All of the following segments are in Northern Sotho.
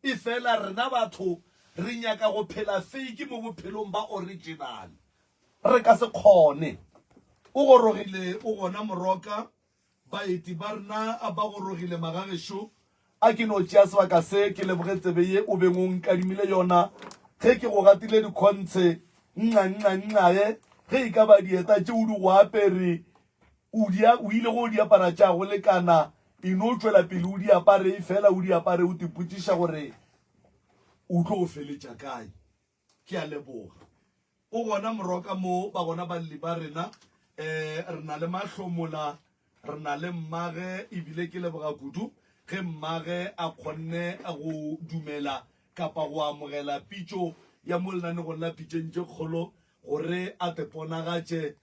Efela rena batho re nyaka go phela fake mo bophelong ba original. Re ka se kgone. O gorogile o gona Moroka, baeti ba rena ba gorogile magagešo. A ke no tšea sebaka se ke leboge tsebe ye o beng o nkadimile yona ge ke go gatile dikhontshe nxa nxa nxae ge e ka ba dieta tše o di go apere o di o ile go di apara tša go lekana e no tšwela pele o di apare efela o di apare o tipotšiša gore o tlo go feletša kae. Ke a leboga. O gona Moroka mo, ba gona balli ba rena. Eh, re na le Mahlomola, re na le mmage, ebile ke leboga kudu ge mmage a kgonne go dumela kapa go amogela pitšo ya mo lenanegong la Pitšeng tše Kgolo gore a te ponagatše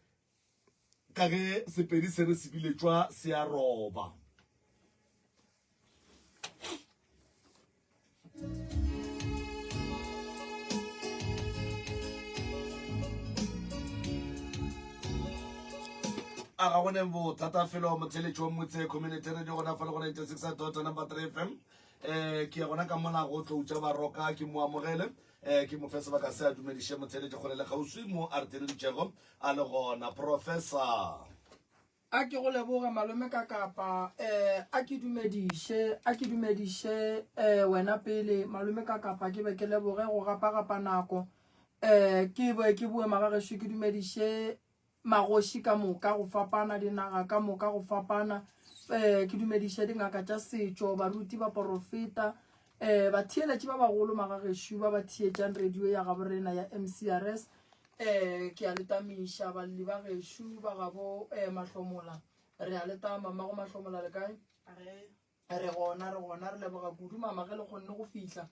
ka ge Sepedi se re se biletšwa se a roba. A ga gone bothata felo motheletši wa motse community radio gona fa le go 96 dot number 3 fm eh ke ya gona ka mola go tloutša baroka ke mo amogele eh ke mo fe sebaka se a dumediše motheletši kgole le kgauswi mo a re theleditšego a le gona professor A ke go leboge malome ka kapa eh a ke dumediše a ke dumediše eh wena pele malome ka kapa ke be ke leboge go gapa gapa nako eh ke be ke boe magagešo ke dumediše magoši ka moka go fapana dinaga ka moka go fapana eh ke dumediše dingaka tša setšo baruti baporofeta eh batheeletši ba bagolo magagešo ba ba theetšang radio ya gabo rena ya MCRS Eh, ke a le tamiša balli ba gešo ba gabo eh, Mahlomola. Re a le tama, mmago Mahlomola le kae? Re gona, re gona, re leboga kudu mama ge le kgonne go fihla.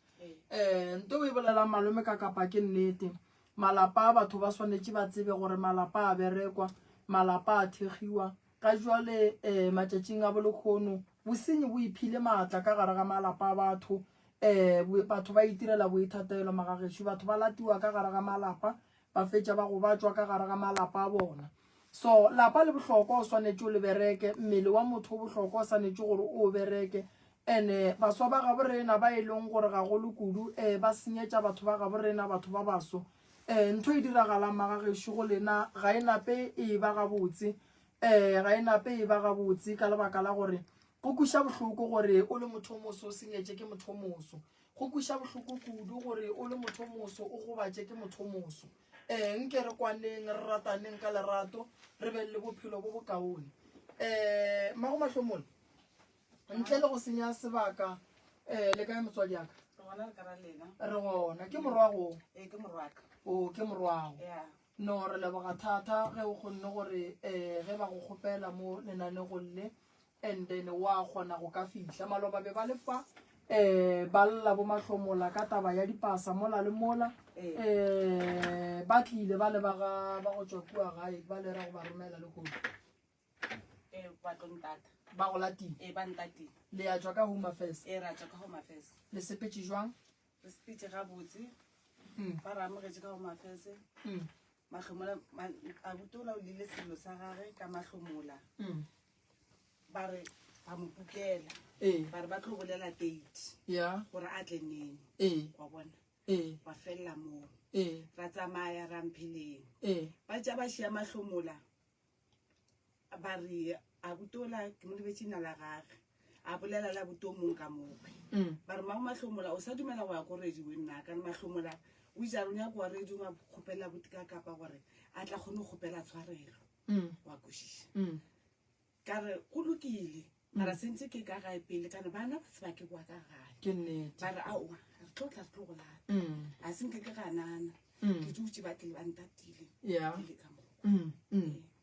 Eh, nto o e bolelang malome ka kapa ke nnete. Malapa a batho ba swanetše ba tsebe gore malapa a berekwa, malapa a thekgiwa. Ga jwale eh, matšatšing a bolekgono bosenyi bo iphile maatla ka gare ga malapa a batho. Eh, batho ba itirela boithatelo magagešo, batho ba latiwa ka gare ga malapa, ba fetša ba gobatšwa ka gare ga malapa a bona. So lapa le bohlokwa o swanetše o le bereke, mmele wa motho o bohlokwa o swanetše gore o o bereke. Ene baswa ba gabo rena ba e leng gore gagolo kudu eh, ba senyetša batho ba gabo rena, batho ba baso. Eh, ntho e diragalang magagešo go lena ga e nape e ba gabotse, eh, ga e nape e ba gabotse ka lebaka la gore Go kweša bohloko gore o le motho o moso o senyetše ke motho o moso. Go kweša bohloko kudu gore o le motho o moso o gobatše ke motho o moso. Ee, nke re kwaneng, re rataneng ka lerato, re beng le bophelo bo bokaone. Ee, Mmago Mahlomola, ntle le go senya sebaka, ee, le kae motswadi ya ka? Re gona re ka ra lena. Re gona. Ke morwago? Ee, ke morwaka. O, ke morwago. Ya. No, re leboga thata ge o kgonne gore um ge ba go kgopela mo lenanegong le and then wa kgona go ka fihla. Maloba be ba le fa um ba lla bo mahlomola ka taba ya dipasa mola le mola um ba tlile ba le ba ga ba go tšwa kua gae ba le ra go ba romela lehono. Ee, ba tlo ntata. Ba go latile? Ee, ba ntatile. Le ya tšwa ka Home Affairs? Ee, ra tšwa ka Home Affairs. Le sepetše jwang? Re sepetše gabotse. Ba re amogetše ka Home Affairs. Mahlomola, abuti ola o lile sello sa gage ka mahlomola. Ba re ba mo kukela. Ee. Ba re ba tlo bolela date. Ya. Gore a tle neng. Ee. Wa bona. Ee. Wa felela moo. Ee. Ra tsamaya ra mpheleng. Ee. Ba tša ba šia mahlomola. Ba re abuti ola ke mo lebetše ina la gage. A bolela le abuti o mong ka mokwe. Ba re mago mahlomola o sa dumela go ya ko radio nna ka re mahlomola o itse a re o nyaka wa radio a kgopela abuti ka kapa gore a tla kgone go kgopela tshwarelo. Wa kwešiša. Ka re go lokile mara sentse ke ka gae pele kana bana ba tseba ke boa ka gae. Ke nnete. Ba re aowa re tlo tla re tlo go lata. A se nke ke ganana. Ke dutše ba tlile ba ntatile. Yeah. Ke le ka mo.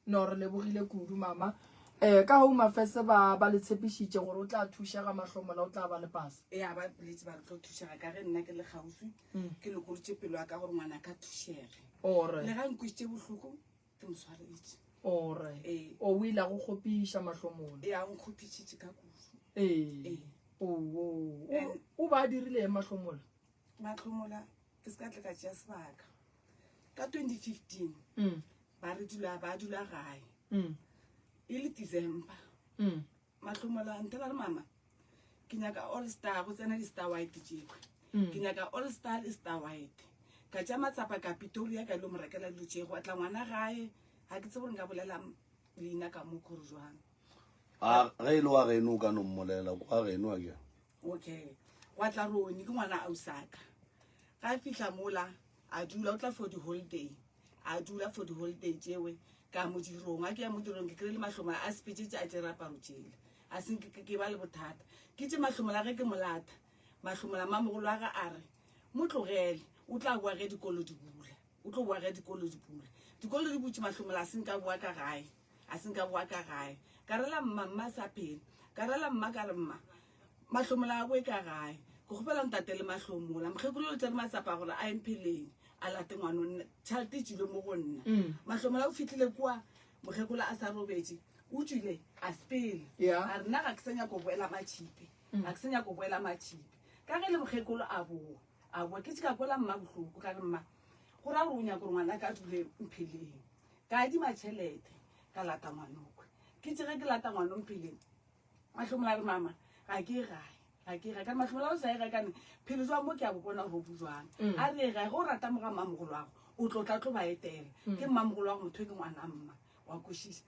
No re lebogile kudu mama. Eh ka Home Affairs ba ba le tshepišitše gore o tla thušega mahlomola o tla ba le pasa. Ee ba boletse ba re tlo thušega ka ge nna ke le kgauswi ke lokolotše pelo ya ka gore ngwana ka thušege. Ore. Le ga nkwešitše bohloko ke mo swaretše. Ore. Ee. O o ile a go kgopiša mahlomola. Ee a nkgopišitše ka kudu. Ee. Ee. Oo. O ba dirile eng mahlomola? Mahlomola ke se ka tle ka tšea sebaka. Ka 2015 ba re dula ba dula gae. E le December. Mahlomola nthela re mama ke nyaka all star go tsena di star white tšekwe. Ke nyaka all star le star white. Ka tša matsapa ka Pretoria ka ilo mo rekela dilo tše. Gwa tla ngwana gae, ga ke tsebe gore nka bolela leina ka mo gore jwang. A ge e le wa geno o ka no mmolela, kwa geno a ke. Okay. Gwa tla Roni, ke ngwana ausaka. Ga a fihla mola, a dula, o tla for di-holiday. A dula for di-holiday tšewe, ka modirong. A ke ya modirong, ke kry-ile mahlomola a sepetšetše a tšere aparo tšela. A se nke ke ba le bothata. Ke tše mahlomola ge ke mo lata. Mahlomola mamogolo wa ga a re, Mo tlogele, o tla boa ge dikolo di bula. O tlo boa ge dikolo di bula. Dikolo di butše mahlomola a se nka boa ka gae. A se nka boa ka gae. Ka rela mma, mma a sa phela. Ka rela mma ka re mma, mahlomola a boe ka gae. Ke kgopela ntate le mahlomola. Mokgekolo o tšere matsapa a gore a ye Mpheleng a late ngwano. Tšhelete e tšwile mo go nna. Mahlomola o fihlile kua mokgekolo a sa robetše. O tšwile a sepela. A re nna ga ke sa nyaka go boela Matšhipe. Ga ke sa nyaka go boela Matšhipe. Ka ge le mokgekolo a boa. A boa. Ke tše ka kwela mma bohloko ka re mma, go ra gore o nyaka gore ngwanaka a dule Mpheleng. Ka adima tšhelete ka lata ngwanokwe. Ke tše ge ke lata ngwano Mpheleng, Mahlomola a re mama ga ke ye gae, ga ke ye gae. Ka re Mahlomola o sa ye gae kane phelo jwa mo ke a bo bona gore o bo jwang. A re ye gae ge o rata mo ga mmamogolo wa go o tlo tla tlo ba etela. Ke mmamogolo wa go motho e ke ngwana mma wa kwešiša.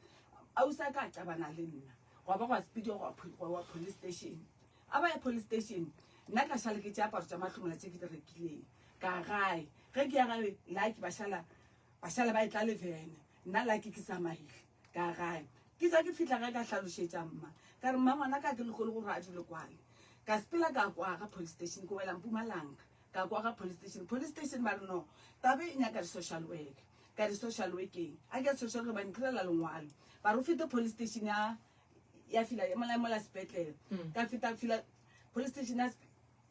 Ausi a ka a qabana le nna gwa ba gwa sepediwa gwa gwa wa police station. A ba ya police station nna ka šale ke tše aparo tša Mahlomola tše ke di rekileng ka gae. Ge ke ya gae like ba šala ba šala ba etla le vene nna like ke tsamaile ka gae. Ke tša ke fihla gae ka hlalošetša mma ka re mma ngwana ka ke lekgolo gore a dule kwale. Ka sepela ka kwa ga police station ke wela Mpumalanga ka kwa ga police station. Police station ba re no tabe e nyaka di-social work ka di-social workeng a ke social work ba ntirela lengwalo ba re o fete police station ya ya fila mola mola sepetlele ka feta fila police station ya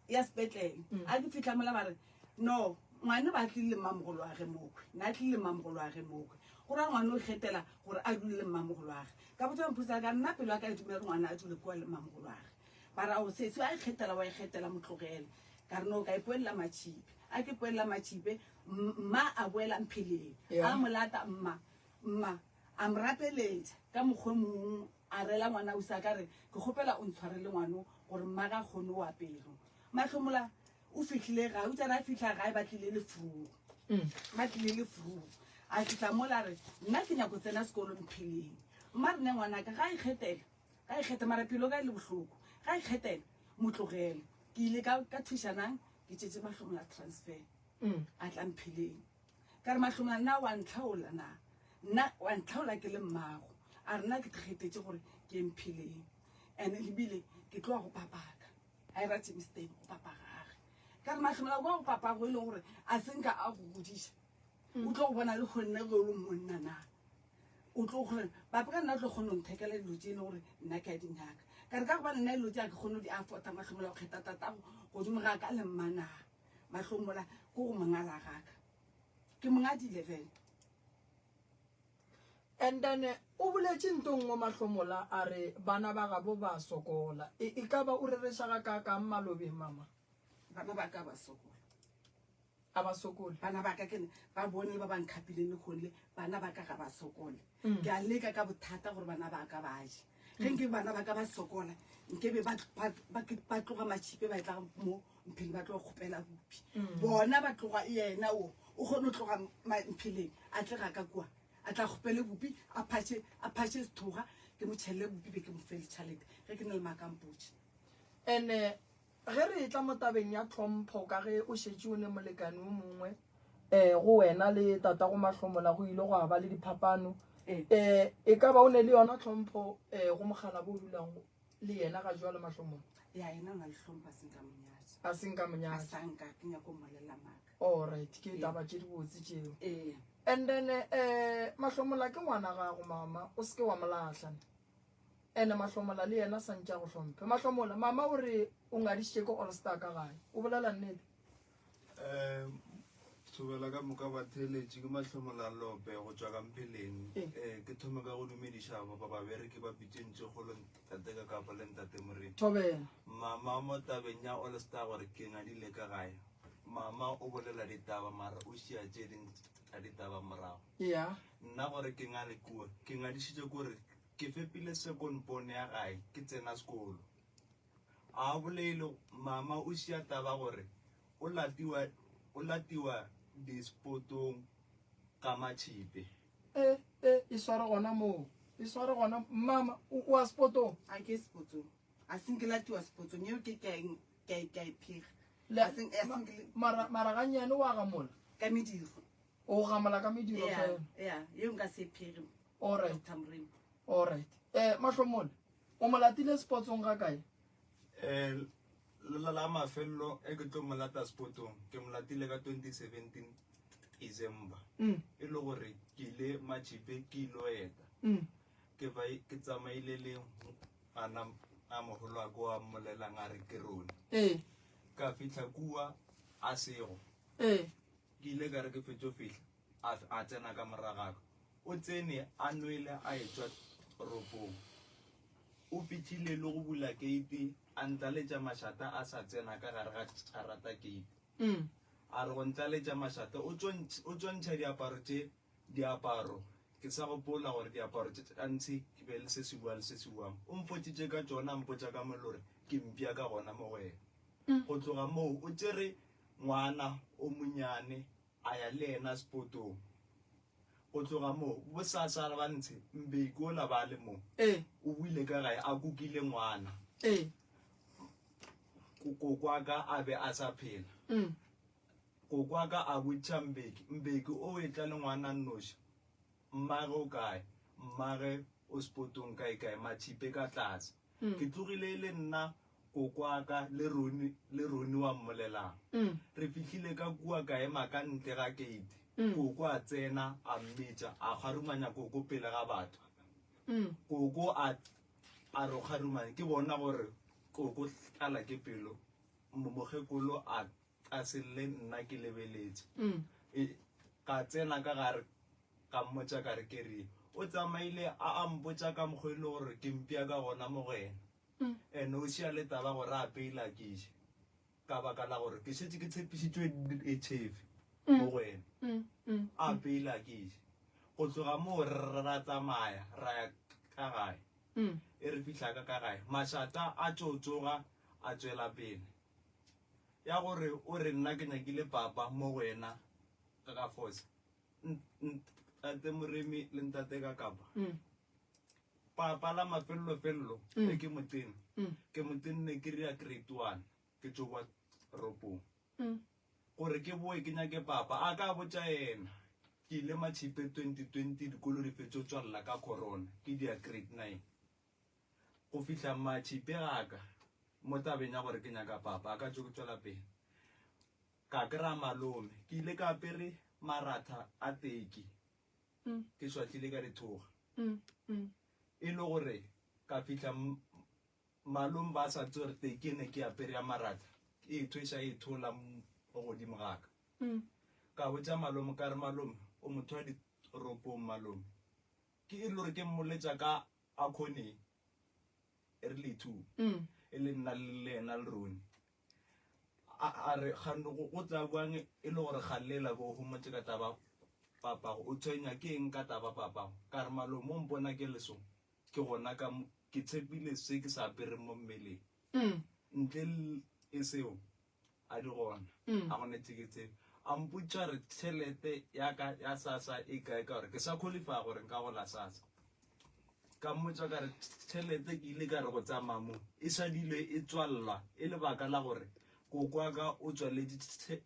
ya sepetlele a ke fihla mola ba re no ngwane ba tlile le mmamogolo wa ge mokwe na tlile le mmamogolo wa ge mokwe go ra ngwane o ikgethela gore a dule le mmamogolo wa ge ka botsa mophodisa ka nna pelo ya ka e dumela ngwana a dule kua le mmamogolo wa ge ba ra o sesi a ikgethela wa ikgethela motlogele ka re no ka ipoelela matšhipe a ke poelela matšhipe mma a boela mpheleng a molata mma mma a mo rapeletša ka mokgwa mongwe a rela ngwana ausi a ka re ke kgopela o ntshwarele ngwano gore mma ga kgone o apero mahlomola o fihlile gae o tsere a fihla gae ba tlile le frugu ba tlile le frugu a fihla mola re nna ke nyako tsena sekolo mpheleng mma re ne ngwanaka ga ikgethela ga ikgethe mara pelo ka e le bohloko ga ikgethela mo tlogele ke ile ka ka thušanang ke tšetse mahlomola transfer a tla mpheleng Ka re, Mahloma, na wa ntlhaola na? Nna wa ntlhaola ke le mmago? A re, Nna ke kgethetše gore ke ye mpheleng. And ebile ke tloga go papaka. A e ra Germiston, go papa gage. Ka re, Mahlomela, kwa go papago e leng gore a se nka a go godiša. O tlo go bona le kgonne ge o le monna na? O tlo kgona, papa ka nna o tlo kgona go nthekela dilo tše e leng gore nna ke a di nyaka. Ka re, ka gobane nna dilo tše ga ke kgone go di afforda, Mahlomela, o kgetha tatago godimo ga ka le mma na? Mahlomola ko go mongala gaka. Ke mongadile fela. And then o boletše nto nngwe Mahlomola a re bana ba gabo ba sokola. E, e ka ba o rereša ga kaakang malobeng mama? Bana ba ka ba sokola. A ba sokole. Bana ba ka ke ba bone le ba ba nkhapileng lehono le bana ba ka ga ba sokole. Ke a leka ka bothata gore bana ba ka ba je. Ge nke bana ba ka ba sokola nkebe ba, ba, ba, ba tloga Matšhipe ba etla mo Mpheleng ba tlo kgopela bupi. Bona ba tloga yena o o kgone go tloga Mpheleng a tle ga ka kua a tla kgopele bupi a phatše a phatše sethoga ke mo tšhelele bupi be ke mo fe le tšhalete ge ke na le makampotše. Ene ge re etla mo tabeng ya tlhompho ka ge o šetše o ne molekane o mongwe um go wena le tatago Mahlomola go ile gwa ba le diphapano um e ka ba o ne le yona tlhompho um go mokgalabo o dulago le yena ga jwale Mahlomola? Ya yena o na le hlompho a seng ka monyatša. A seng ka monyatša. A sa nka ke nyako mmolelela maaka. All right, ke taba tše dibotse tšeo. Ee. And then eh Mahlomola ke ngwana gago mama, o seke wa mo lahla. Ene Mahlomola le yena santše a go hlomphe. Mahlomola, mama o re o ngadišitše ke All Star ka gae. O bolela nnete? Um thobela ka moka batheeletši ke Mahlomola Lope go tšwa ka Mpheleng. Ee. Eh, ke thome ka go dumediša ba babereki ba pitšeng tše kgolo ntate ka kapa le ntate Moremi. Thobela. Mama mo tabeng ya All Star gore ke ngadile ka gae. Mama o bolela ditaba mara o šia tše ding tša ditaba morago. Yeah. Nna gore ke ngale kua, ke ngadišitše kore ke fepile second born ya gae ke tsena sekolo. A bolele mama o šia taba gore. O latiwa o latiwa dispotong ka matšhipe. E, e, e sware gona moo. E sware gona. Mama, o, o a spotong? A ke spotong. A se nke latiwa spotong. Yeo ke ke a e- ke a e- ke a e phega. Le, A se- a se ma, nke le- mara, mara gannyane o a gamola. Ka mediro. O gamola ka mediro Ya, fela. ya, yeo nka se e phege. All right. Doctor Moremi. All right. Eh, Mahlomole, o mo latile spotsong ga kae? Eh, la la mafelelo e ke tlo mo lata spotong ke mo latile ka 2017 December Mm. e le gore ke ile Matšhipe ke ilo eta Mm. ke ba ke tsamaile le ngwana a mogolo wa ko wa mmolelang a re ke rone Ee. ka fihla kua a sego Ee. ke ile ka re ke fetšo fihla a, a tsena ka morago ga ka o tsene a nwele a etšwa toropong O fihlile le go bula keiti, a ntlaletša mašata a sa tsena ka gare ga tšarata keiti. A re go ntlaletša mašata, o tšo o tšo ntšha diaparo tše, diaparo, ke sa gopola gore diaparo tše tša ntshe ke be le se se bua le se se buang. O mfotšitše ka tšona, a mpotša ka mollo gore ke mpša ka gona mo go yena. Go tloga moo o tšere ngwana o monyane a ya le yena sepotong. Go tloga moo, bosasa ba ntshe Mbeki ola ba le mo. Ee. O boile ka gae a kukile ngwana. Ee. Koko wa ka a be a sa phela. Koko wa ka a botša Mbeki, Mbeki o etla le ngwana nnoši, mmage o kae? Mmage o sepotong kaekae, Mathipe ka tlase. Ke tlogile e le nna Kokwaka le Roni, le Roni wa mmolelang. Re fihlile ka kua ka ema ka ntle ga keiti. Koko a tsena, a mmitša, a kgarumanya Koko pele ga batho. Koko a, a re o kgarumanya, ke bona gore Koko tlala ke pelo. Mokgekolo a, a se lle nna ke lebeletše. E, ka tsena ka gare ka mmotša ka re ke rile. O tsamaile a a mpotša ka mokgwa e le gore ke mpša ka gona mo go yena. And o šia le taba gore a apeile a ke je ka baka la gore ke šetše ke tshepišitšwe etšhefe mo go ena a apeile a ke je. Go tloga moo ra tsamaya ra ya ka gae. E re fihla ka ka gae mašata a tšo tsoga a tšwela pele ya gore o re nna ke nyakile papa mo go yena ka force. Ntate Moremi le ntate Kakapa. Papa la mafellofello e ke mo tena, ke mo tenne ke ria grade one ke tšo boa toropong. Gore ke boe ke nyake papa, a ka botša yena. Ke ile Matšhipe 2020 dikolo di fetšo tswalela ka corona, ke dia grade nine. Go fihla Matšhipe ga ka mo tabeng ya gore ke nyaka papa, a ka tšo ke tšwela pele. Ka kry-a malome, ke ile ka apere maratha a teki. Ke šwahlile ka dithoga. E le gore ka fihla malome ba sa tsebe gore teki e ne ke apere ya maratha e ithweša e ithola mo godimo ga ka. Ka botša malome ka re malome o motho wa ditoropong malome. Ke e le gore ke mmoletša ka a khoneng e re le two e le nna le yena le Roni. A, a re, Kgane go, go tla bjang e le gore Galela bo homotše ka taba papago? O tshwenya ke eng ka taba papago? Ka re, Malome, o mpona ke le so, ke gona ka mo, ke tshepile se ke sa apereng mo mmeleng. Ntle le seo, a di gona. A gona tše ke tsebe. A mpotša re tšhelete ya ka ya SASSA e kae ka gore ke sa qualify gore nka gola SASSA. Ka mmotša ka re, Tšhelete ke ile ka re go tsamaya mo, e šadile e tswallwa e lebaka la gore koko wa ka o tswaletše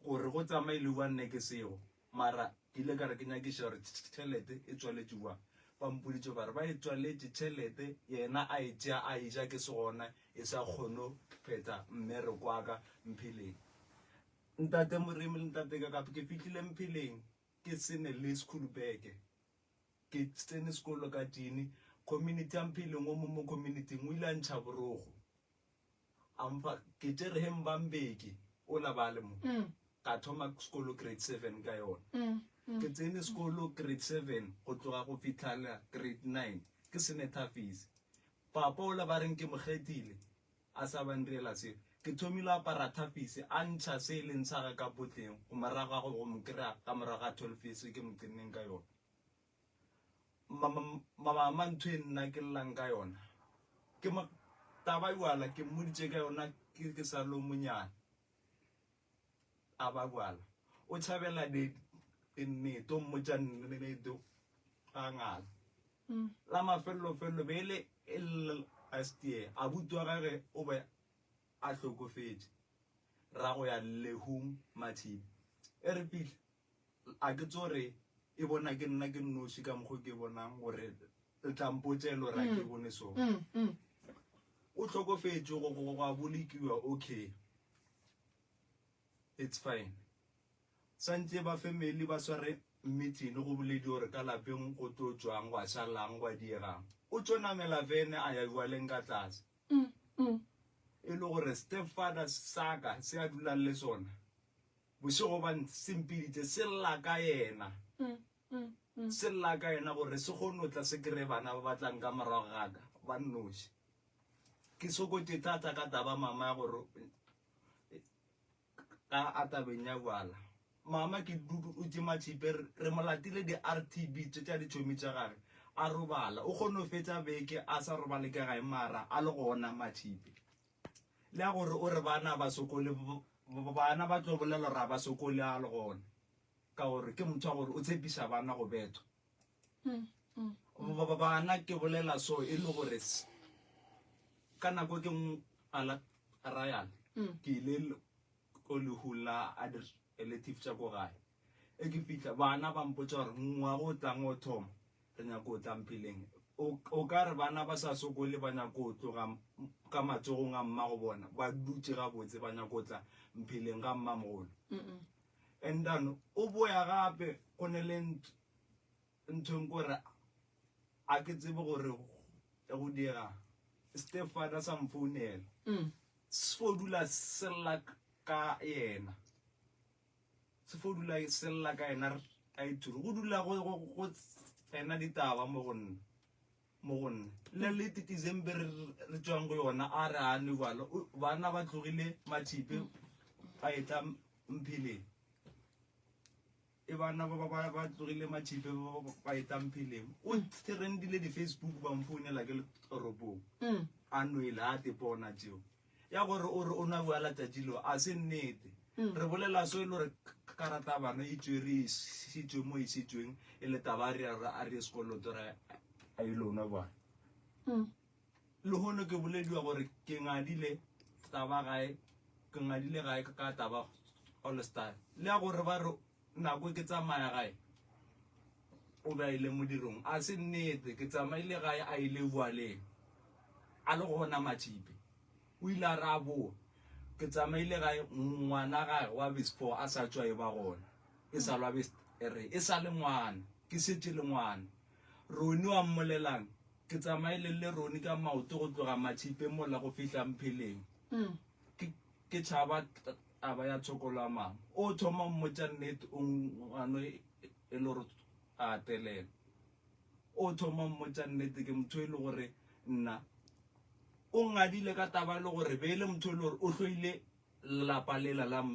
gore go tsamaile bjang nne ke sego. Mara ke ile ka re ke nyakiša gore tšhelete e tswaletše bjang. Ba mpoditše ba re ba e tswaletše tšhelete yena a e tšea a e ja ke se gona e sa kgone phetha mmereko wa ka Mpheleng. Ntate Moremi le Ntate Kakape ke fihlile Mpheleng ke se ne le school bag. Ke tsene sekolo ka tšene, community ya Mpheleng o mong mo community-ing o ile a ntšha borogo a mpha, ke tšere he Mbambeki ola ba le mo, ka thoma sekolo grade seven ka yona. Ke tsene sekolo grade seven go tloga go fitlhela grade nine ke sene thafisi. Papa ola ba reng ke mo kgethile a sa ba ndirela seo. Ke thomile go apara thafisi a ntšha se e leng sa ga ka potleng go morago ga go mo kry-a ka morago ga 12 years ke mo tsenneng ka yona. Mama ntho e nna ke llang ka yona ke mo taba jwala ke mmoditše ka yona ke ke sa lo monyane. taba bjala. O tšhabela nnete, o mmotša nnete ga ngala. La mafelelo-felelo be e le last year, abuti wa gage o be a hlokofetše, ra go ya lehung Mathibe. E re fihla, a ke tso re e bona ke nna ke nnoši ka mokgo ke bonang gore le tla mpotša e le gore a ke bone so. O hlokofetše go go go a bolokiwa okay. It's fine. Santše ba family ba sware meeting go bolediwe gore ka lapeng go tlo tšwang gwa šalang gwa diegang. O tšo namela vene a ya jwaleng ka tlase. E le gore stepfather saka se a dulang le sona bošego ba se mpiditše se lla ka yena. Se lla ka yena gore se kgone go tla se kry-e bana ba ba tlang ka morago ga ka ba nnoši. Ke sokotše thata ka taba mama ya gore Ka a tabeng ya bjala, mama ke dutše matšhipe re mo latile di-RTB tše tša ditšhomi tša gage a robala. O kgone go fetša beke a sa robale ka gae mara a le gona matšhipe. Le ya gore o re bana ba sokole, bana ba tlo bolela gore a ba sokole a le gona ka gore ke motho wa gore o tshepiša bana go bethwa. Bana ke bolela so e le gore ka nako ke ala Ryan ke ile ko lehung la a di-relative tša ko gae e ke fihla bana ba mpotša gore ngwaga o tlang o thoma re nyako o tlang pheleng o ka re bana ba sa sokole ba nyako o tloga ka matsogong a mma go bona ba dutše gabotse ba nyako tla mpheleng ga mmamogolo and then o boya gape go ne le nthong kore a ke tsebe gore go dira stepfather sa mfounela mm. se fo dula sella ka yena se fo dula sella ka yena a ithuri go dula go tsena ditaba mo go nna mo go nna le le titizembe re tswang go yona a re a ne bjalo bana ba tlogile mathipe ba etla mpheleng E bana ba ba ba tlogile matšhipe ba ba eta mpheleng o trendile di-facebook ba mfounela ke le toropong mm. a nwele a tepona tšeo ya gore o re o nwa bjala tšatši leo a se nnete mm. re bolela so e le gore karata bana e tswere e šitšwe mo e šitšweng e le taba a re a re sekoloto re a ile o nwa bjala mm. Lehono ke bolediwa gore ke ngadile taba gae, ke ngadile gae ka taba all star. Le ya gore ba re nako ke tsamaya gae o be a ile modirong. A se nnete, ke tsamaile gae a ile boaleng. A le gona Matšipe. O ile a re a boa. Ke tsamaile gae ngwana gae wa base 4 a sa tšwa e ba gona. E sa lwa base 3, e sa le ngwana. Ke šetše le ngwana. Roni wa mmolelang? Ke tsamaile le Roni ka maoto go tloga Matšhipe mola go fihla Mpheleng. Ke, ke tšhaba taba ya tshokolo ya mama. O thoma mmotša nnete o ngwano e le gore a atelela. O thoma mmotša nnete ke motho e le gore nna o ngadile ka taba e le gore be e le motho e le gore o hloile lelapa lela la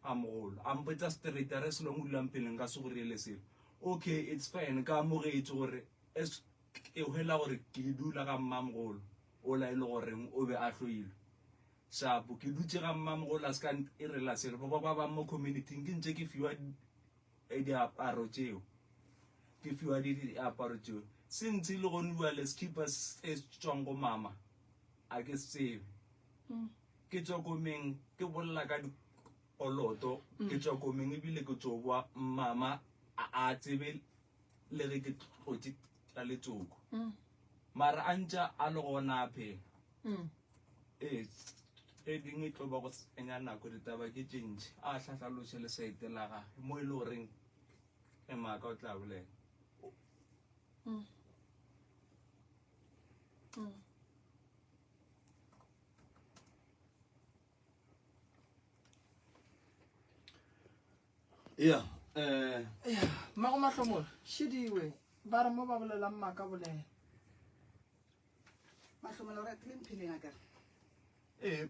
a mogolo. A mpotša straight a re selong o dulang peleng ka se go riele selo. Okay, it's fine ka amogetše gore as ke hwela gore ke dula ga mmamogolo ola e le goreng o be a hloilwe shapo ke dutše ga mmamogolo a se ka irela selo ba ba ba mo community-ing ke ntše ke fiwa eh, diaparo tšeo ke fiwa diaparo tšeo se ntse le gone bua le skipper se tswang go mama a ke se tsebe mm. ke tswa komeng ke bolela ka dikoloto mm. ke tswa komeng ebile ke tso boa mama a tsebe le ge ke tlotše ka letsoko mm. mara a ntša a le gona a phela mm. ee e dingwe e tlo ba go senya nako ditaba ke tše ntši a hlahlaloše le saete la gage mo e le goreng e maaka o tla bolela mm. Mm. ya eh ya mmago mahlomola šidiwe ba re mo ba bolelang maaka bolela mahlomola o ratile mpheleng a kare ee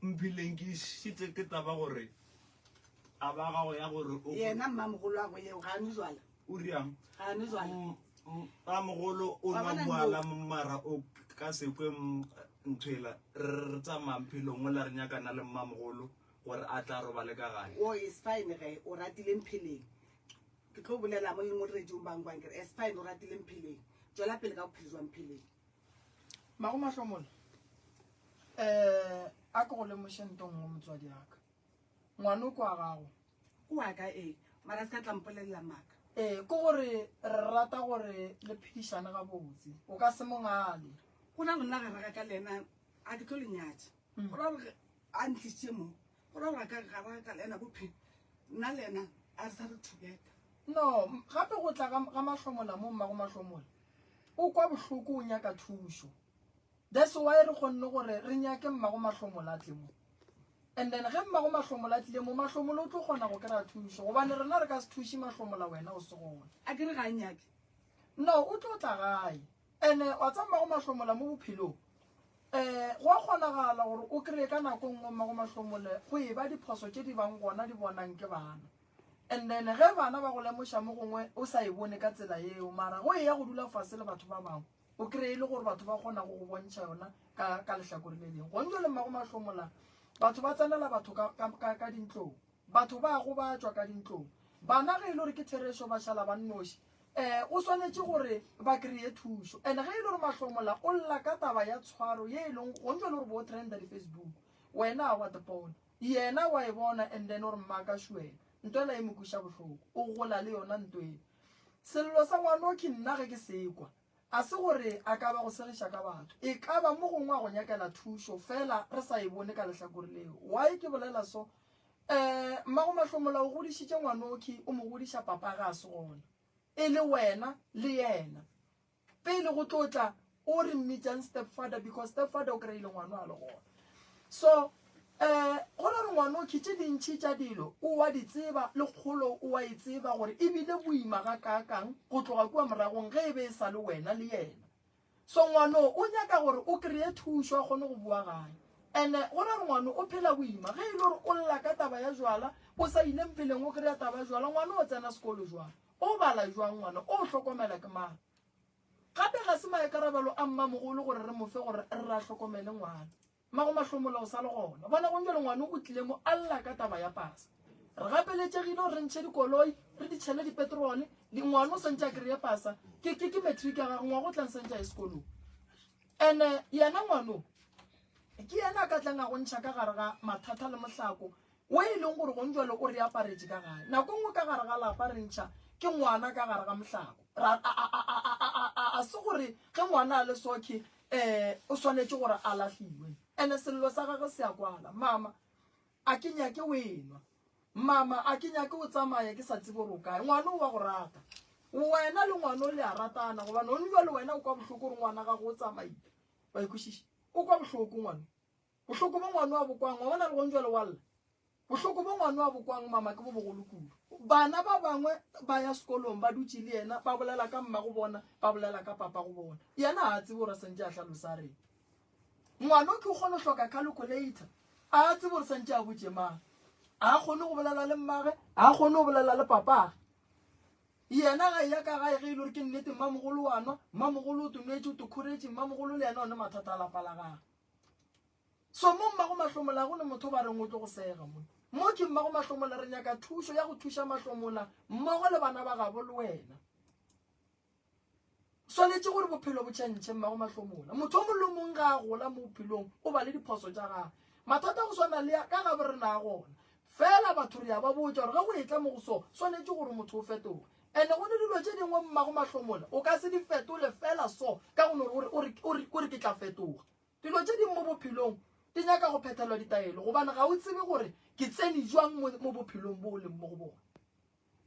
mphileng ke šitse ke taba gore a ba gago ya gore o yena mmamogolo wa go yeo ga a nwe jwala o riang ga a nwe jwala mmamogolo o Wa nwa bona boala mara o ka se kwe nthwela re tsamaya mphelong ola re nyakana le mmamogolo. Gore a tla robale ka gae. O is fine ge o ratile Mpheleng. Ke tlo bolela mo le mo radiong ba nkwang ke re is fine o ratile Mpheleng. Tšwela pele ka bophelo jwa Mpheleng. Mago Mahlomola, eh a ke go lemoše nto nngwe motswadi aka. Ngwano ke wa gago. Ke wa ka ee, mara se ka tla mpolelela maaka. Ee, ke gore re rata gore le phedišane gabotse. O ka se mo ngale. Go ra gore nna gare ga ka le yena a ke tlo le nyatša. Go ra gore a ntlišitše mo, go ra gore a ka gare ga ka le yena bophelo, nna le yena a re sa re together. No, gape go tla ga Mahlomola mo mmago Mahlomola o kwa bohloko o nyaka thušo. That's why re kgonne gore re nyake mmago Mahlomola a tle mo. And then ge mmago Mahlomola a tlile mo, Mahlomola o tlo kgona go kry-a thušo gobane rena re ka se thuše Mahlomola wena o se gona. A ke re ga a nyake? No, o tlo tla gae. And wa tseba mmago Mahlomola mo bophelong um go a kgonagala gore o kry-e ka nako nngwe mmago Mahlomole go e ba diphoso tše di bang gona di bonang ke bana. And then ge bana ba go lemoša mo gongwe o sa e bone ka tsela yeo, mara go eya go dula fase le batho ba bangwe o kry-e e le gore batho ba kgona go go bontšha yona ka, ka lehlakore le lengwe. Gone jwale mmago Mahlomola batho ba tsenela batho ka, ka, ka, ka dintlong, batho ba gobatšwa ka dintlong. Bana ge e le gore ke therešo ba šala ba nnoši, um o swanetše gore ba kry-e thušo. And ge e le gore Mahlomola o lla ka taba ya tshwaro ye e leng gone jwale gore bo trenda di-Facebook, wena wa tepona. Yena wa e bona and then o re mmaka šuela. Nto ela e mo kweša bohloko. O gola le yona nto ela. Sello sa ngwanokhi nna ge ke se kwa, a se gore a ka ba go segiša ka batho. E ka ba mo gongwe a go nyakela thušo fela re sa e bone ka lehlakore leo. Why ke bolela so? Eh, mmago Mahlomola o godišitše ngwanokhi, o mo godiša papa ga a se gona. E le wena le yena. Pele go tlo tla o re mmitšang step father because step father o kry-ile ngwana a le gona. So um go ra gore ngwana o tše dintšhi tša dilo o wa di tseba le kgolo o wa e tseba gore e bile boima ga kaakang go tloga kua moragong ge e be e sa le wena le yena. So ngwano o nyaka gore o kry-e thušo a kgone go boa gae. And-e go ra gore ngwano o phela boima ge e le gore o lla ka taba ya jwala o sa ile mpheleng o kry-a taba ya jwala ngwana o tsena sekolo jwang? O bala jwang ngwana o hlokomela ke mang? Gape ga se maikarabelo a mmamogolo gore re mo fe gore re ra hlokomele ngwana. Mmago Mahlomola o sa le gona. Bona gong jwale ngwana o tlile mo a lla ka taba ya pasa. Re gapeletšegile gore re ntšhe dikoloi, re di tšhele dipetrole, di ngwana o swantše a kry-e pasa. Ke ke ke matric ya gagwe ngwaga o tlang swantše a ye sekolong. Ene yena ngwano ke yena a ka tlang a go ntšha ka gare ga mathata le mohlako wo e leng gore gong jwale o re aparetše ka gae. Nako nngwe ka gare ga lapa re ntšha ke ngwana ka gare ga mohlako. Ra, a, a, a, a, a, a, a, a se gore ge ngwana a le sokhe um o swanetše gore a lahliwe. Ene sello sa gagwe se a kwala, Mama, a ke nyake o enwa. Mama, a ke nyake o tsamaya ke sa tsebe gore o kae. Ngwana o wa go rata. Wena le ngwana o le a ratana gobane gone jwale wena o kwa bohloko gore ngwana gago o tsamaile. Wa e kwešiša? O kwa bohloko ngwana. Bohloko bo ngwano a bo kwang, wa bona le gong jwale wa lla. Bohloko bo ngwano a bo kwang mama ke bo bogolo kudu. Bana ba bangwe ba ya sekolong ba dutše le yena ba bolela ka mmago bona, ba bolela ka papa go bona. Yena ga a tsebe gore santše a hlalosa a reng. Ngwano ke o kgona go hloka calculator, a a tsebe gore santše a botše mang. A kgone go bolela le mmage, a kgone go bolela le papage. Yena ga eya ka gae ge e le gore ke nnete mmamogolo wa nwa, mmamogolo o tonwetše o tokhoretše, mmamogolo le yena one mathata a lapa la gagwe. So mo mmago Mahlomola go ne motho ba reng o tlo go sega mo. Mo ke mmago Mahlomola re nyaka thušo ya go thuša Mahlomola mmogo le bana ba gabo le wena. Swanetše gore bophelo bo tšhentšhe mmago Mahlomola. Motho o mongwe le o mongwe ga a gola mo bophelong o ba le diphoso tša gagwe. Mathata go swana le ya ka gabo rena a gona. Fela batho re a ba botša gore ge go etla mo go so swanetše gore motho o fetoge. Ene go ne dilo tše dingwe mmago Mahlomola o ka se di fetole fela so ka go no gore o re ke tla fetoga. Dilo tše dingwe mo bophelong di nyaka go phethelwa ditaelo gobane ga o tsebe gore ke tsene jwang mo, mo bophelong bo o leng mo go bona.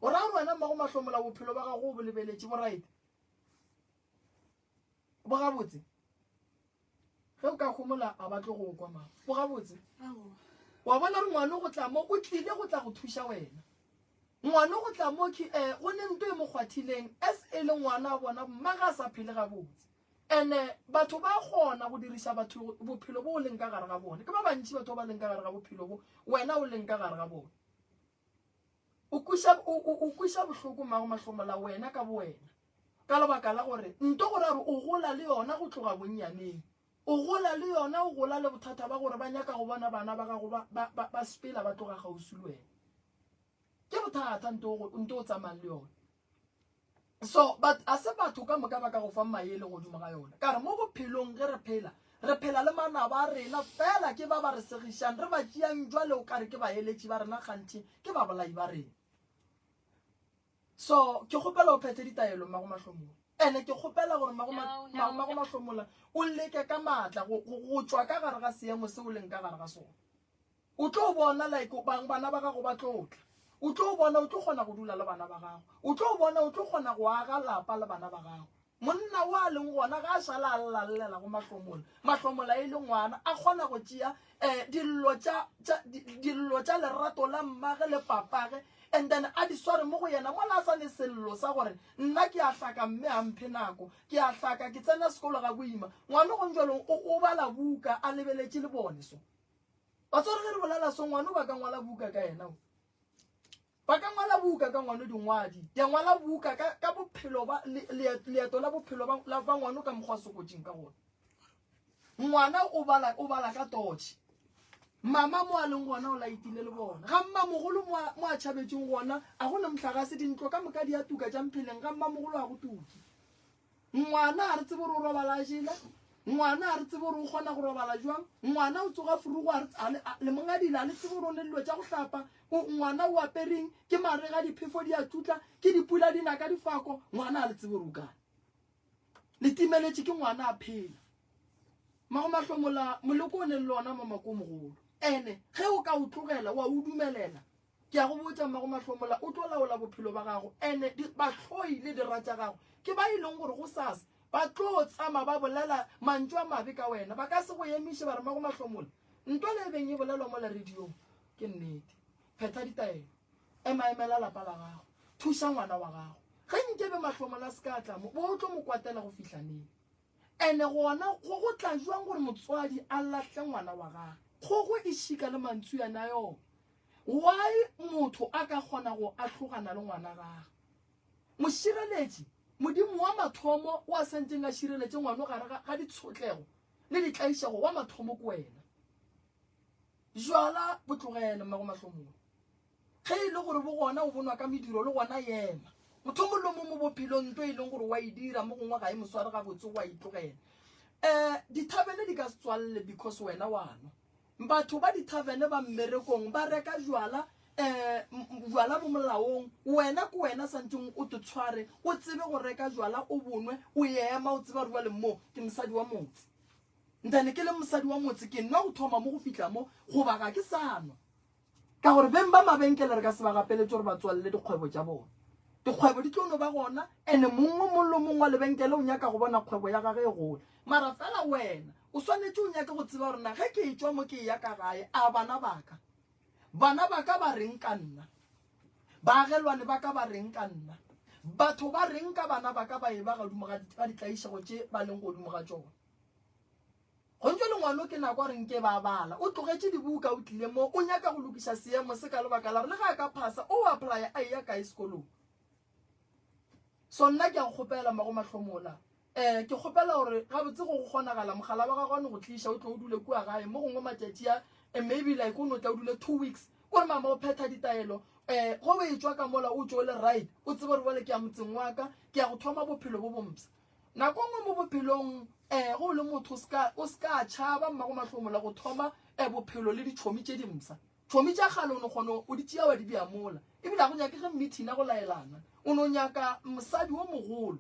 O ra gore wena mmago Mahlomola bophelo ba gago o bo lebeletše bo right? Bo gabotse? Ge o ka homola a ba tlo go kwa mama. Bo gabotse? Wa bona gore ngwana go tla mo o tlile go tla go thuša wena. Ngwana go tla mo ke eh go ne nto e mo kgwathileng as e le ngwana a bona mma ga a sa phele gabotse. Ene batho ba kgona go diriša batho bophelo bo o leng ka gare ga bone. Ke ba bantši batho ba ba leng ka gare ga bophelo bo wena o leng ka gare ga bone. O kweša o, o, o kweša bohloko mmago mahlomola wena ka bowena. Ka lebaka la gore nto gore a re o gola le yona go tloga bonnyaneng. O gola le yona, o gola le bothata ba gore ba nyaka go bona bana ba gago ba, ba, ba, ba sepela ba tloga kgauswi le wena. Ke bothata nto o, nto o tsamayang le yona. So, but a se batho ka moka ba ka go fang maele godimo ga yona. Ka re mo bophelong ge re phela, re phela le manaba a rena fela ke ba ba re segišang, re ba tšeang jwale o kare ke baeletši ba rena kganthe ke babolai ba rena. So, ke kgopela o phethe ditaelo Mmago Mahlomola. Ene ke kgopela gore Mmago Mmago Mahlomola o leke ka maatla go, go, go tšwa ka gare ga seemo se o leng ka gare ga sona. O tlo bona like bang bana ba gago ba tlo tla. O tlo bona o tlo kgona go dula le bana ba gago. O tlo bona o tlo kgona go aga lapa le bana ba gago. Monna o a leng gona ga a šala a lla llela go Mahlomola. Mahlomola e le ngwana a kgona go tšea um dillo tša tša dillo tša lerato la mmage le papage and then a di sware mo go yena mola a sa ne sello sa gore nna ke a hlaka mme a mphe nako ke a hlaka ke tsena sekolo ga boima. Ngwana gong jwalo o bala buka a lebeletše le bone so. Batswadi ge re bolela so ngwano ba ka ngwala buka ka yena o. Ba ka ngwala buka ka ngwano dingwadi. Ya ngwala buka ka ka bophelo ba leeto la bophelo ba la ba ngwano ka mokgwa sokotšing ka gona. Ngwana o bala o bala ka torch. Mama mo a leng gona o laitile le bona. Ga mmamogolo mo a mo a tšhabetšeng gona a go na mohlagase dintlo ka moka di a tuka tša mpheleng ga mmamogolo a go tuki. Ngwana a re tsebe gore o robala a jele. Ngwana a re tsebe gore o kgona go robala jwang. Ngwana o tsoga furugo a re le mongadile a le tsebe gore o ne dilo tša go hlapa. O ngwana o apereng ke marega diphefo di a tšutla ke dipula di na ka difako. Ngwana a le tsebe gore o kae. Le timeletše ke ngwana a phela. Mago mahlomola moleko o ne le ona mo mako mogolo. Ene ge o ka o tlogela wa o dumelela Ke a go botša, Mmago Mahlomola, o tlo laola bophelo ba gago, ene di, bahloi le dira tša gago ke ba e leng gore gosasa ba tlo tsama ba bolela mantšu a mabe ka wena. Ba ka se go emiše ba re, Mmago Mahlomola, ntwa le e beng e bolelwa mola radiong ke nnete. Phetha ditaelo. Ema emela lapa la gago. Thuša ngwana wa gago. Ge nkebe Mahlomola a se ka a tla mo, bo o tlo mo kwatela go fihla neng? Ene gona go go tla jwang gore motswadi a lahle ngwana wa gagwe? Kgogo e šika le mantsuyane a yona. Why motho a ka kgona go ahlogana le ngwana gagwe? Mošireletši, Modimo wa mathomo o a santšeng a šireletše ngwano gare ga, ga ditshotlego le ditlaišego, wa mathomo ke wena. Jwala bo tlogele, mmago mahlomola. Ge e le gore bo gona o bonwa ka mediro le gona yema. Motho mongwe le mongwe mo bophelong nto e leng gore wa e dira mo gongwe ga e mo sware gabotse wa e tlogela. Um dithabene di ka se tswalele because wena wa nwa. Batho ba dithavene ba mmerekong ba reka jwala um jwala bo molaong wena ke wena santšeng o te tshware o tsebe go reka jwala o bonwe o ema o tseba gore jwale mo ke mosadi wa motse ntane ke le mosadi wa motse ke nwa go thoma mo go fihla mo goba ga ke sa nwa Ka gore beng ba mabenkele re ka se ba gapeletše gore ba tswalele dikgwebo tša bona. Dikgwebo di tlo no ba gona ene mong o mong le mong wa lebenkele o nyaka go bona kgwebo ya gage e gola. Mara fela wena o swanetše o nyake go tseba gore na ge ke etšwa mo ke eya ka gae a bana ba ka bana ba ka ba reng ka nna? Baagelwane ba ka ba reng ka nna? Batho ba reng ka bana ba ka ba eba godimo ga ditlaišego tše ba leng godimo ga tšona? Gontšo le ngwano ke nako a re nke ba bala. O tlogetše dibuka o tlile mo o nyaka go lokiša seemo se ka lebaka la gore le ge a ka phasa o applya a eya kae sekolong. So nna ke a go kgopela Mmago Mahlomola um ke kgopela gore gabotse go go kgonagala mogala wa gago a no go tliša o tlo o dule kua gae mo gongwe matšatši a eh, maybe like o no tla o dule 2 weeks o re mama o phetha ditaelo um go o etšwa ka mola o tšo o le right o tsebe gore bjale ke ya motseng wa ka ke ya go thoma bophelo bo bompsha. Nako nngwe mo bophelong um go le motho o ska o ska tšhaba mmago mahlomola go thoma um bophelo le ditšhomi tše dimpsha. Tšhomi tša kgale o no kgona o di tšea wa di bea mola. Ebile ga go nyakege meeting ya go laelana. O no nyaka mosadi o mogolo.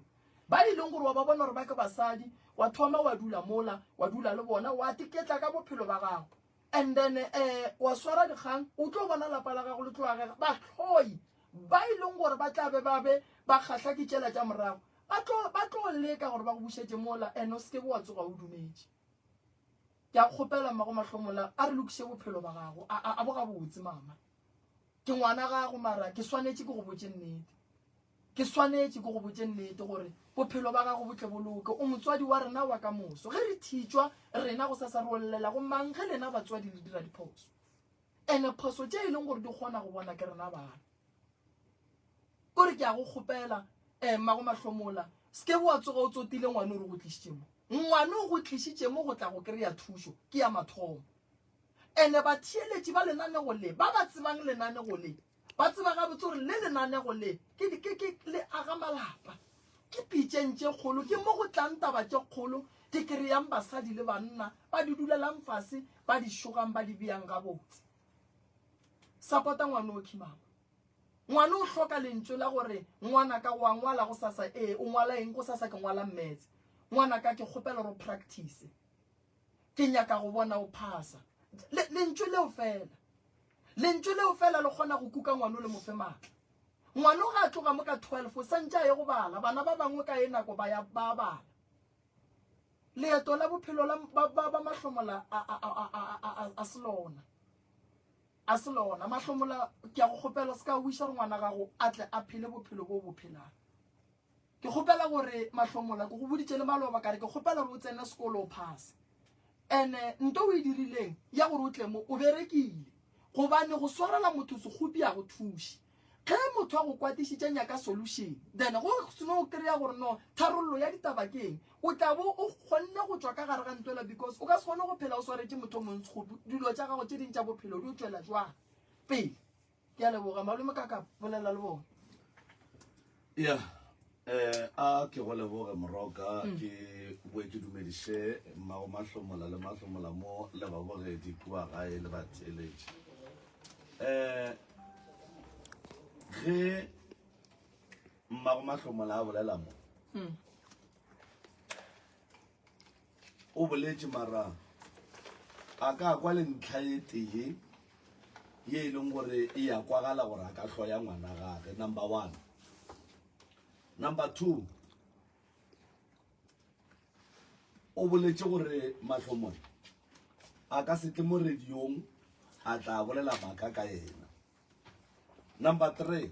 Ba e leng gore wa ba bona gore ba ke basadi, wa thoma wa dula mola, wa dula le bona, wa tiketla ka bophelo ba gago. And then um wa swara dikgang, o tlo bona lapa la gago le tlo agega. Bahloi ba e leng gore ba tla be ba be ba kgahla ke tšela tša morago, Ba tlo, ba tlo leka gore ba go bušetše mola, and o se ke be wa tsoga o dumetše. Ke a kgopela, Mmago Mahlomola, a re lokiše bophelo ba gago. A, a, a bo gabotse, mama. Ke ngwana gago, mara ke swanetše ke go botše nnete. Ke swanetše ke go botše nnete gore bophelo ba gago bo tle bo loke. O motswadi wa rena wa ka moso. Ge re thitšwa, rena gosasa re o llela go mang ge lena batswadi le dira diphoso? Ene phoso tše e leng gore di kgona go bona ke rena bana. O re ke a go kgopela eh, mmago mahlomola se ke wa tsoga o tsotile ngwane o re go tlišitše mo. Ngwana o go tlišitše mo go tla go kry-a thušo ke ya mathomo. Ene batheeletši ba lenanego le, ba ba tsebang lenanego le, ba tseba gabotse gore le lenanego le ke, ke, ke, le aga malapa. Ke pitšeng tše kgolo, ke mo go tlang taba tše kgolo di kry-ang basadi le banna, ba di dulelang fase, ba di šogang, ba di beyang gabotse. Sapota ngwanokhwi mama. Ngwana o hloka lentšu la gore, Ngwanaka, o a ngwala gosasa? Ee, o ngwala eng gosasa? Ke ngwala Maths. Ngwanaka, ke kgopela gore o practice. Ke nyaka go bona o phasa. Le, lentšu leo fela. Lentšu leo fela le kgona go kuka ngwana o le mo fe maatla. Ngwana o ga a tloga mo ka 12 o santše a ye go bala. Bana ba bangwe ka ye nako ba ya ba bala. Leeto la bophelo la ba, ba, ba mahlomola a, a, a, a, a, a, a se lona. A se lona. Mahlomola, ke a go kgopela, o se ka wiša gore ngwana gago a tle a phele bophelo bo o bo phelang. Ke kgopela gore, Mahlomola, ke go boditše le maloba ka re ke kgopela gore o tsene sekolo o phase. Ene nto o e dirileng ya gore o tle mo, o berekile. Gobane go swarela motho sekgopi a go thuše. Ge motho a go kwatišitše nyaka solution, then go seno kry-a gore no tharollo ya ditaba ke eng, o tla bo o kgonne go tšwa ka gare ga ntwela because o ka se kgone go phela o swaretše motho o mongwe sekgopi. Dilo tša gago tše ding tša bophelo di o tšwela jwang pele? Ke a leboga malome ka ka bolela le bona. Ya, eh a ke go leboge moroka mm. ke boe ke dumediše mmago mahlomola le mahlomola mo le babogedi kua gae le batheeletši eh ge mmago mahlomola a bolela mo mm. o boletše mara a ka kwa le ntlha e tee ye e leng gore e ya kwagala gore a ka hloya ngwana gage number one number two o boletše gore mahlomong a ka se tle mo radiong a tla bolela maaka ka yena number three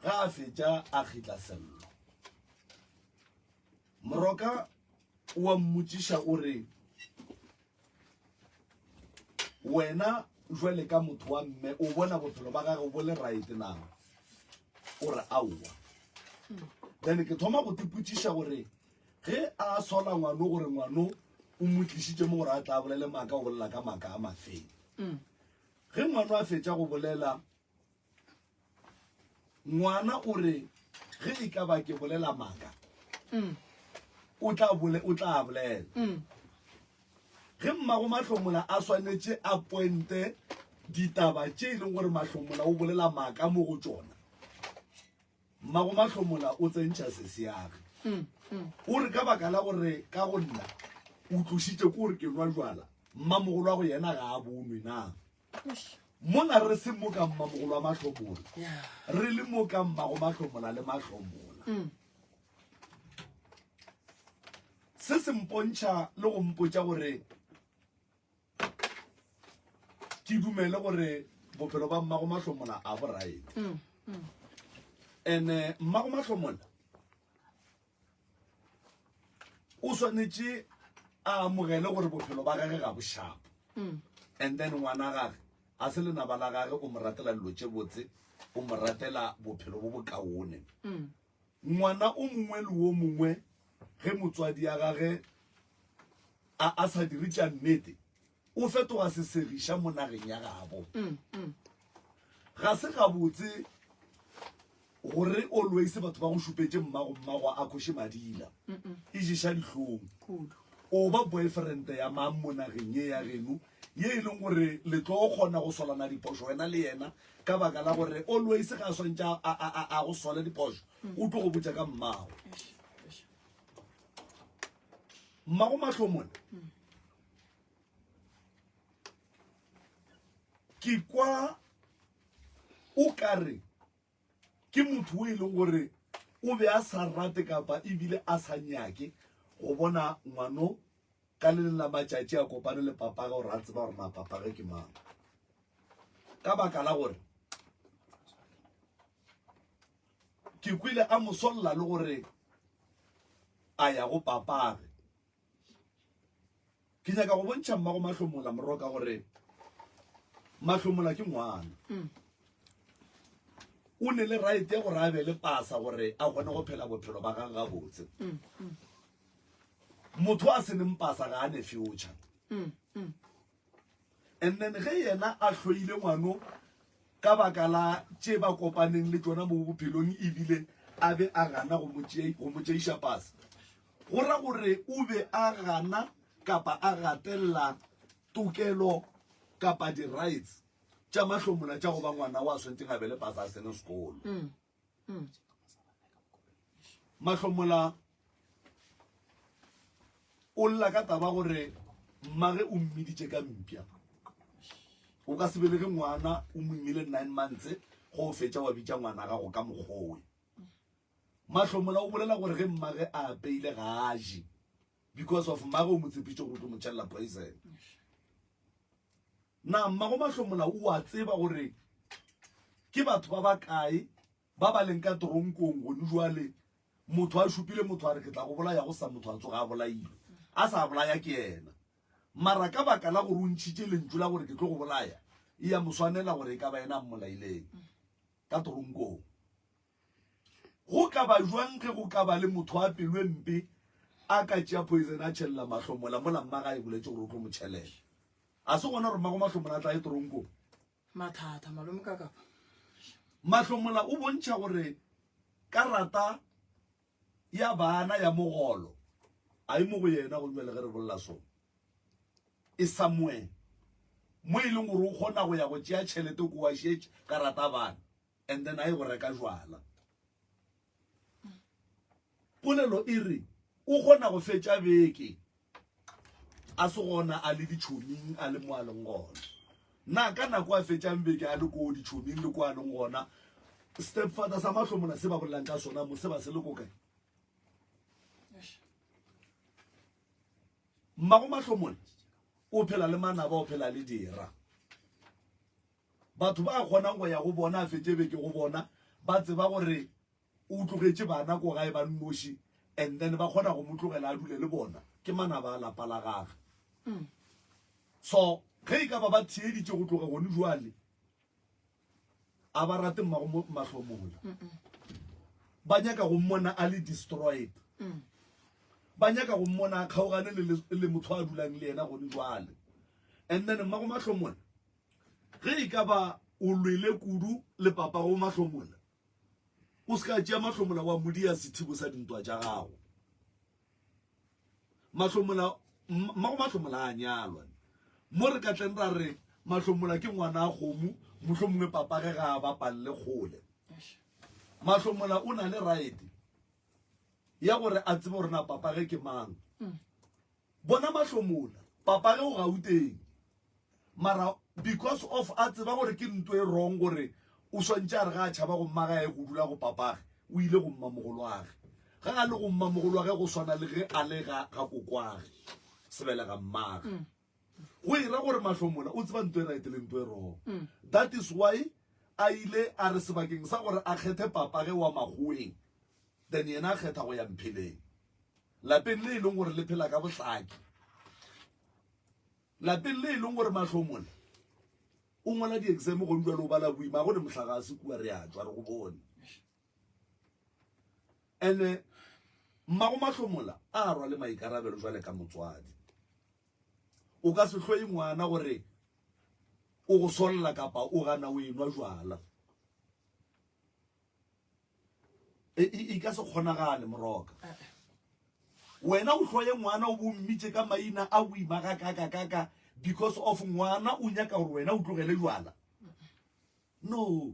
ga a fetša a kgitla sello Moroka o a mmotšiša o re, Wena jwale ka motho wa mme o bona bophelo ba gage bo le right na? O re aowa. Then ke thoma go tipotšiša gore ge a sola ngwano gore ngwano o mo tlišitše mo gore a tla bolele maaka o bolela ka maaka a mafeng. Ge ngwano a fetša go bolela Ngwana o re, Ge e ka ba ke bolela maaka, mm. o tla bole, o tla bolela. Mm. Ge mmago Mahlomola a swanetše a pointe ditaba tše e leng gore Mahlomola o bolela maaka mo go tšona, mmago Mahlomola o tsentšha sesiage. Mm, mm. O re ka baka la gore ka go nna o tlošitše ko gore ke nwa jwala, mmamogolo wa go yena ga a bonwe na. Mola re se mo ka mmamogolo wa mahlomola, re le mo ka mmago mahlomola le mahlomola. Mm. Se se mpontšha le go mpotša gore ke dumele gore bophelo ba mmago mahlomola a bo right. Mm, mm. Ene mmago mahlomola o swanetše a amogele gore bophelo ba gage ga bo shapo mm. and then ngwana gage a se lenaba la gage o mo ratela dilo tše botse o mo ratela bophelo bo bokaone mm. ngwana o mongwe le o mongwe ge motswadi ya gage a a sa dire tša nnete o fetoga sesegiša mo nageng ya gabo mm, mm. ga se gabotse Gore always batho ba go šupetše mmago mmago a khoše madila e ješa dihlong. O ba boyfriend ya mang mo nageng ye ya geno ye e leng gore le tlo kgona go solana diphošo wena le yena ka baka la gore always ga a swantše a go sole diphošo o tlo go botša ka mmago. Mmago Mahlomole ke kwa o ka re Ke motho o e leng gore o be a sa rate kapa ebile a sa nyake go bona ngwano ka le leng la matšatši a kopane le papage gore a tseba gore na papage ke mang. Ka baka la gore ke kwele a mo solla le gore a ya go papage. Ke nyaka go bontšha mmago Mahlomola Moroka gore Mahlomola ke ngwana. Mm. O ne le right ya gore a be le pasa gore a kgone go phela bophelo ba gagwe gabotse. Mm, mm. Motho a se neng pasa ga a ne future. And then ge yena a hloile ngwano ka baka la tše ba kopaneng le tšona mo bophelong ebile a be a gana go mo tšeiša pasa, go ra gore o be a gana kapa a gatelela tokelo kapa di-rights tša mahlomola tša go ba ngwana wa swanetseng a be le pasa a tsene sekolo. Mahlomola o lla ka taba gore mmage o mmiditše ka mpša. O ka se belege ngwana o mo imile 9 months go o fetša wa bitša ngwana gago ka mokgowe. Mahlomola o bolela gore ge mmage a apeile ga a je because of mmage o mo tshepitše gore o tlo mo tšhelela poison. Na mmago Mahlomola o a tseba gore ke batho ba bakae ba ba leng ka toronkong gone jwale motho a šupile motho a re ke tla go bolaya go sa motho a tsoga a bolailwe a sa bolaya ke yena mara ka baka la gore o ntšhitše lentšu la gore ke tlo go bolaya e ya mo swanela gore e ka ba yena a mmolaileng ka toronkong go ka ba jwang ge go ka ba le motho a pelo e mpe a ka tšea poison a tšhelela mahlomola mola mmaga e boletše gore o tlo mo tšhelela a se gona gore mmago mahlomola a tla ye toronkong Mathata, malome ka kapa. Mahlomola o bontšha gore karata ya bana ya mogolo a e mo go yena go jwale ge re bolela so e somewhere mo e leng gore o kgona go ya go tšea tšhelete ko wa šetše karata bana and then a ye go reka jwala. Polelo e re o kgona go fetša beke a se gona a le ditšhoming a le mo a leng gona. Na ka nako a fetšang beke a le ko ditšhoming le ko a leng gona, stepfather sa mahlomola se ba bolelang ka sona mo se ba se le ko kae? Mmago mahlomola o phela le manaba, o phela le dira. Batho ba kgonang go ya go bona a fetše beke go bona ba tseba gore o tlogetše bana ko gae ba nnoši and then ba kgona go mo tlogela a dule le bona ke manaba a lapa la gage. So ge e ka ba ba theeditše go tloga gone jwale a ba rate mmago mahlomola ba nyaka go mmona a le destroyed ba nyaka go mmona a kgaogane le motho a dulang le yena gone jwale and then mmago mahlomola Ge e ka ba o lwele kudu le papago Mahlomola, o se ka tšea Mahlomola wa mo dia sethibo sa dintwa tša gago. Mahlomola, mmago Mahlomola a nyalwa. Mo re ka tleng ra re Mahlomola ke ngwana a kgomo, mohlomongwe papage ga a bapalle kgole. Mahlomola o na le right ya gore a tsebe gore na papage ke mang. Bona Mahlomola, papage o Gauteng. Mara because of a tseba gore ke nto e wrong gore o swantše a re ga a tšhaba go mma ga ye go dula go papage, o ile go mmamogolwage. Ga a le go mmamogolwage go swana le ge a le ga ga kokwage, sebelega mmage. Go e ra gore Mahlomola o tseba nto e right le nto e wrong. That is why a ile a re sebakeng sa gore a kgethe papage wa makgoweng, then yena a kgetha go ya Mpheleng. Lapeng le e leng gore le phela ka bohlaki. Lapeng le e leng gore Mahlomola o ngwala di-exam gone jwale o bala boima, ga go ne mohlagase kua re a tšwa re go bone. Ene mmago Mahlomola a rwale maikarabelo jwale ka motswadi. O ka se hloye ngwana gore o go solla kapa o gana o enwa jwala. E, e, e ka se kgonagale moroka. Wena o hloye ngwana o bo mmitše ka maina a boima ga kaka kaka because of ngwana o nyaka gore wena o tlogele jwala. No.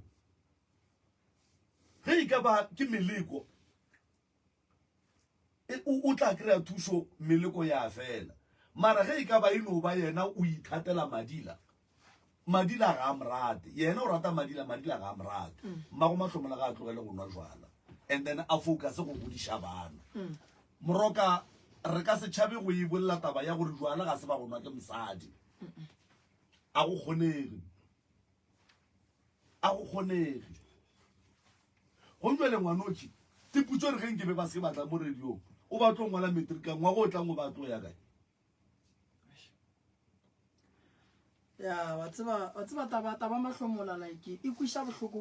Ge e ka ba ke meleko e, o, o tla kry-a thušo meleko ya fela. Mara ge e ka ba e no ba yena o ithatela madila, Madila ga a mo rate. Yena o rata Madila, Madila ga a mo rate. Mmago Mahlomola ga a tlogele go nwa jwala. And then a focus go godiša bana. Moroka re ka se tšhabe go e bolela taba ya gore jwala ga se ba go nwa ke mosadi. A go kgonege. A go kgonege. Go jwale ngwanotši, Tiputso re ge nke be ba se ba tla mo radiong, o ba tlo ngwala matric ngwaga o tlang o ba tlo ya kae? Ya, wa tseba, wa tseba taba, taba mahlomola like e kwiša bohloko.